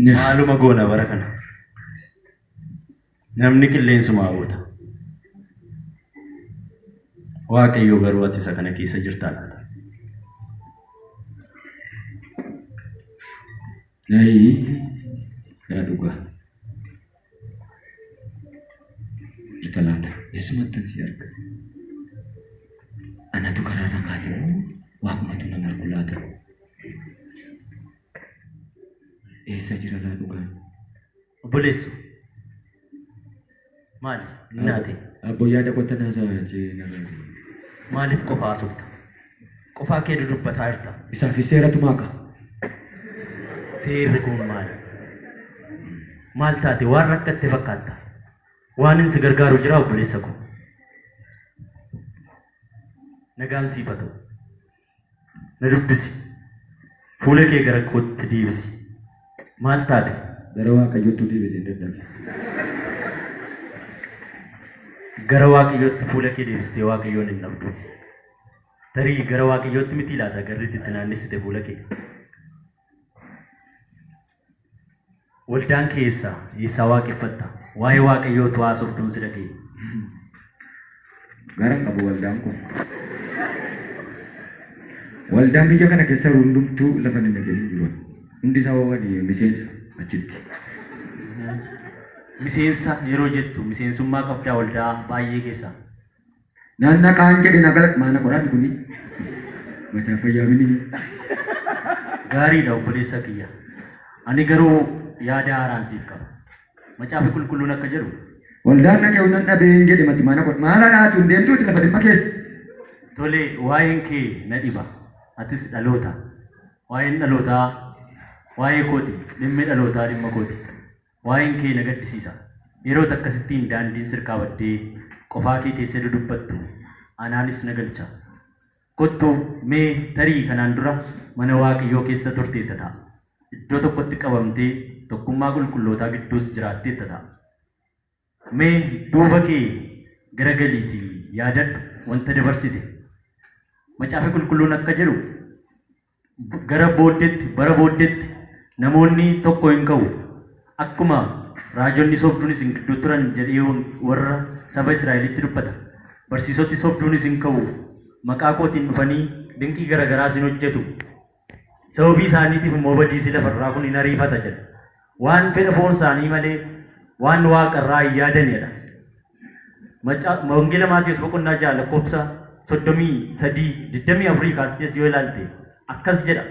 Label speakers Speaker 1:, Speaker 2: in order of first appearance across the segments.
Speaker 1: Maaluma goona bara kana? Namni qilleensuma hawwata. Waaqayyo garuu ati isa kana keessa jirtaa laata?
Speaker 2: Ayii yaa dhugaa. Jirta laata? Eessumattan si arga? Anatu karaarra kaate moo waaqumatu nan argu laata? Eessa jira laa dhugaan?
Speaker 1: Obboleessu. Maali? Innaate.
Speaker 2: Abbo yaada qotta naasaa jee narraa.
Speaker 1: Maaliif qofa haasofta? Qofaa kee dudubbataa jirta.
Speaker 2: Isaafis seeratu maaka.
Speaker 1: Seerri kun maali? Maal taate? Waan rakkatte fakkaatta. Waanin si gargaaru jira obboleessa koo. Nagaan siif haa ta'u. Na dubbisi. Fuula kee gara kootti deebisi. Maal taate?
Speaker 2: Gara Waaqayyootti deebisee hin dadhabe.
Speaker 1: Gara Waaqayyootti fuula kee deebistee Waaqayyoon hin dhabdu. Tarii gara Waaqayyootti mitii laata garri itti naannessite fuula kee? Waldaan kee eessa? Eessaa waaqeffatta? Waa'ee Waaqayyoo utuu haasoftuun si dhaga'e.
Speaker 2: Gara hin qabu waldaan kun. Waldaan biyya kana keessa jiru hundumtuu lafa hin dhageenye hin jiru. Hundi isaa wali miseensa achitti.
Speaker 1: Miseensa yeroo jettu miseensummaa qabdaa waldaa baay'ee keessa.
Speaker 2: Nan naqaan jedhe na gala maana qoraan kuni mataa fayyaa mini.
Speaker 1: Gaariidha obboleessa kiyya. Ani garuu yaada haaraan siif qaba. Macaafi qulqulluun akka jedhu
Speaker 2: Waldaan dhaqee nan dhabeen jedhe mati maana qor maala dhaatu hin deemtuuti lafa dhimma kee.
Speaker 1: Tole waa'een kee na dhiba. Atis dhaloota. Waa'een dhalootaa waa'ee kooti. Dhimmi dhalootaa dhimma kooti. Waa'een kee na gaddisiisa. Yeroo akkasittiin daandiin sirkaa baddee qofaa kee teessee dudubbattu anaanis na galcha. Kottu mee tarii kanaan dura mana Waaqayyoo keessa turteetta ta'a. Iddoo tokkotti qabamtee tokkummaa qulqullootaa gidduus jiraatteetta ta'a. Mee duuba kee garagaliitii yaadadhu wanta dabarsite. Macaafi qulqulluun akka jedhu gara booddeetti bara booddeetti namoonni tokko hin ka'u. Akkuma raajonni sobduunis hin gidduu turan jedhee warra saba Israa'elitti dubbata. Barsiisoti sobduunis hin ka'u. Maqaa kootiin dhufanii dinqii garagaraas hin hojjetu. Sababii isaaniitiif immoo badiisi lafarraa kun hin ariifata jedha. Waan fedha foon isaanii malee waan waaqarraa hin yaadanidha. Wangeela Maatiyus boqonnaa 6 lakkoofsa 33 24 kaastees yoo ilaalte akkas jedha.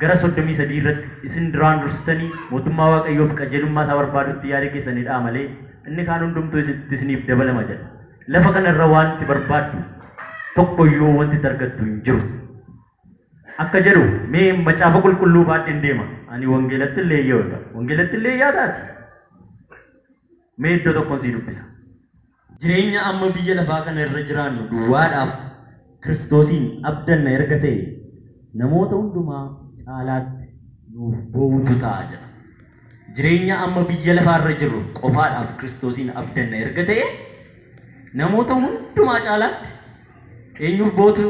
Speaker 1: Gara 33 irratti isin duraan dursitanii mootummaa Waaqayyoo fi qajeelummaa isaa barbaadutti yaada keessanidhaa malee inni kaan hundumtuu isiniif dabalama jedha. Lafa kanarra wanti barbaaddu tokkoyyuu wanti itti argattu hin jiru. Akka jedhu mee macaafa qulqulluu baadheen deema. Ani wangeelatti illee yoo wangeelatti illee yaadaati. Mee iddoo tokkoon sii dubbisa. Jireenya amma biyya lafaa kana irra jiraannu duwwaadhaaf Kiristoosiin abdanna erga ta'e namoota hundumaa caalaatti nuuf boo'utu ta'a jedha. Jireenya amma biyya lafaa irra jirru qofaadhaaf Kiristoosiin abdanna erga ta'e namoota hundumaa caalaatti eenyuuf boo'utu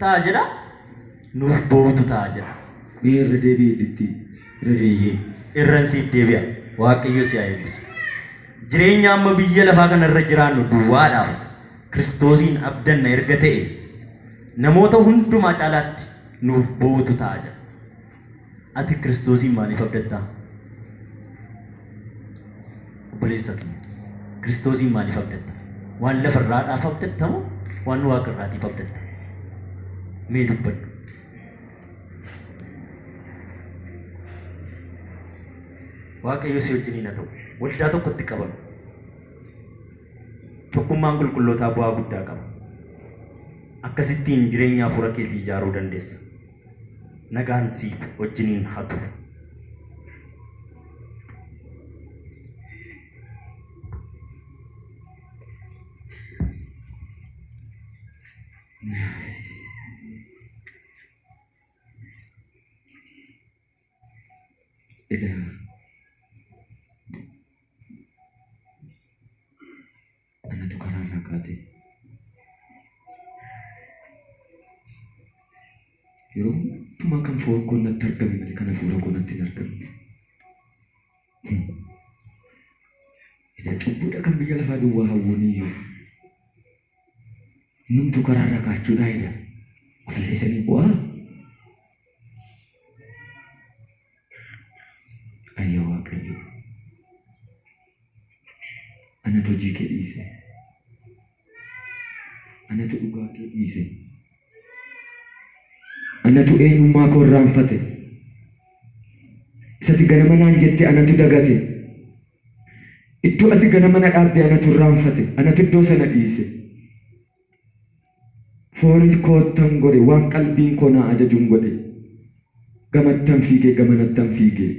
Speaker 1: ta'a jedha? Nuuf boo'utu ta'a jedha.
Speaker 2: Mee irra deebi'i itti irra deebi'i.
Speaker 1: Irran siif deebi'a. Waaqayyo si haa eebbisu. Jireenya amma biyya lafaa kanarra jiraannu duwwaadhaaf Kiristoosiin abdanna erga ta'e namoota hundumaa caalaatti nuuf boo'utu ta'a jedha. Ati Kiristoosiin maaliif abdattaa? Obboleessa kiyya. Kiristoosiin maaliif abdatta? Waan lafarraadhaaf abdatta moo waan waaqarraatiif abdatta? Mee dubbadhu. Waaqayyo si wajjiniin haa ta'u. Waldaa tokkotti qabami. Tokkummaan qulqullootaa bu'aa guddaa qaba. Akkasittiin jireenya hafuura keetii ijaaruu dandeessa. Nagaan siif wajjiniin haa turu.
Speaker 2: Edaa anatu karaa irraa kaate. Yeroo hundumaa kan foon koo natti argame malee kan hafuura koo natti hin argamne. Edaa cubbuudha kan biyya lafaa duwwaa hawwuun iyyuu. Numtu karaarra kaachuudha edaa. Ofii keessanii bu'aa. Ayya Waaqayyo. Anatu hojii kee dhiise. Anatu dhugaa kee dhiise. Anatu eenyummaa koo irraanfate. Isati ganama naan jette anatu dagate. Iddoo ati ganama na dhaabde anatu irraanfate. Anatu iddoo sana dhiise. Foon koottan gore waan qalbiin koo naa ajajuun godhe. Gamattan fiigee gamanattan fiigee.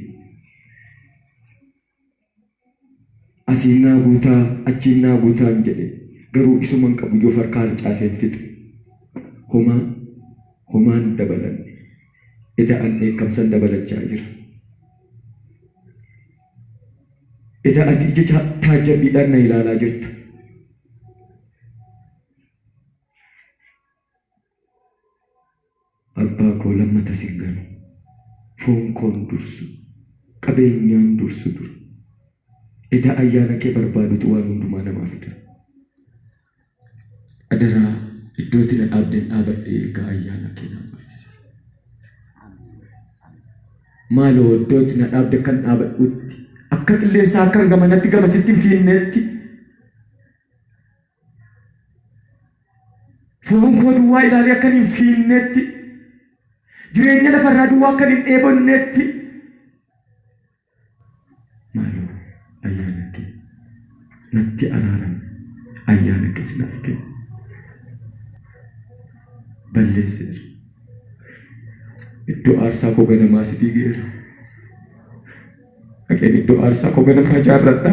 Speaker 2: Asiin naa guutaa achiin naa guutaan jedhe garuu isuman qabu yoo farkaa harcaaseen fixe. Homaa homaan dabalanne. Eda an dheekkamsan dabalachaa jira. Eda ati ija taajjabbiidhaan na ilaalaa jirta. Abbaa koo lammata sin ganu. Foon koon dursu. Qabeenyaan dursu dura. Edaa ayyaana kee barbaadutu waan hundumaa namaa fida. Adaraa iddootti na dhaabden dhaabadhee egaa ayyaana kee naa baay'isi. Maaloo iddootti na dhaabde akkan dhaabadhutti akka qilleensaa akkan gamanatti gamasitti hin fiinnetti Foon koo duwwaa ilaalee akkan hin fiinnetti, jireenya lafarraa duwwaa akkan hin dheebonnetti. Maaloo ayyaana kee natti araarami, ayyaana kee sinaaf kenni. Balleesseera. Iddoo aarsaa koo ganamaa si diigeera. Dhaqeen iddoo aarsaa koo ganamaa ijaarradha.